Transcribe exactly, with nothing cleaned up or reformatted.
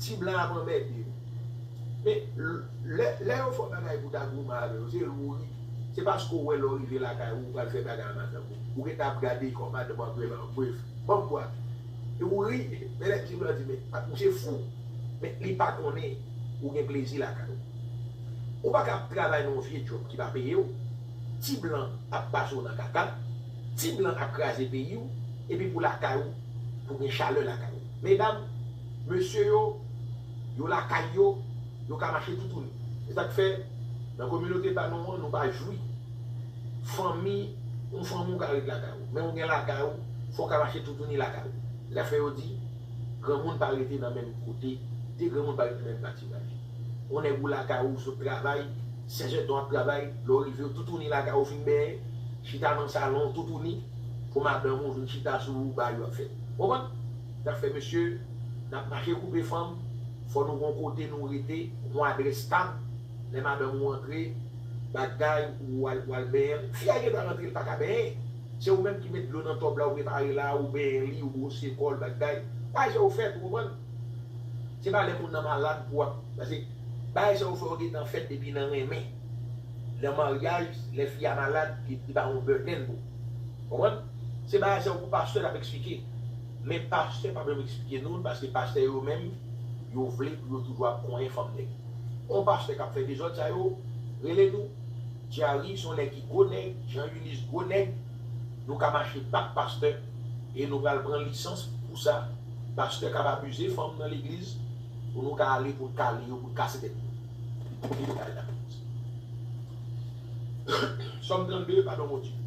Ti blan ap anmède yo. Men, lè, lè yo fè w bagay pou ta goumen avè yo, se lè w ri. Se paske w wè lè w rive lakay ou, ou pral fè bagay a madanm ou. Ou gentan ap gade kòman madanm ou ap rele w. Bref, ban m bwa. E ou ri, men lè ti blan di, men, misye fou. Men li pa konnen ou gen plezi lakay ou. Ou pa ka ap travay nan yon vye djòb ki pa peye w. Ti blan ap pase w nan kaka. Ti blan ap kraze peyi w. Epi pou lakay ou, pou gen chalè lakay ou. Medam, mesye yo, yo lakay yo, yo ka mache toutouni. Se sa k fè, nan kominote pa nou an, nou pa jwi. Fanmi, yon fanmi ou ka ret lakay ou. Men ou gen lakay ou, fò w ka mache toutouni lakay ou. Se sa k fè yo di, granmoun pa rete nan menm kote, de granmoun pa rete nan menm patiraj. Yon nèg ou lakay ou sot travay, sèzè tan ap travay, lè w rive w toutouni lakay ou fin benyen, chita nan salon toutouni, pou madanm ou vin chita sou ou, bagay yo ap fèt. Konprann? Sa k fè mesye, n ap mache koupe fanm, fò nou gon kote nou rete, yon adrès stab, lè madanm ou antre, bagay, ou al, ou al benyen l, fi a gentan rantre, l pa ka benyen. Se ou menm ki met dlo nan tòb la, ou prepare la, ou benyen li, ou bwose kò l, bagay. Bagay sa yo fèt, ou konprann? Se pa lè moun nan malad pou w ap, paske bagay sa yo fè yo gentan fèt depi nan renmen. Nan maryaj, lè fi a malad, li, li pa yon burden pou ou. Konprann? Se bagay sa yo pou pastè k ap eksplike. Men pastè pa bezwen eksplike nou l, paske pastè yo menm, yo vle pou yo toujou ap konyen fanm nèg. Yon pastè k ap fè dezòd sa yo, rele nou. Thierry se yon nèg ki gwo nèg, Jean Eunice gwo nèg. Nou ka mache bat pastè e nou pral pran lisans pou sa. Pastè k ap abize fanm nan legliz pou nou ka ale pou n kale yo, pou n kase tèt yo. Sòm trannde, padon Bondye.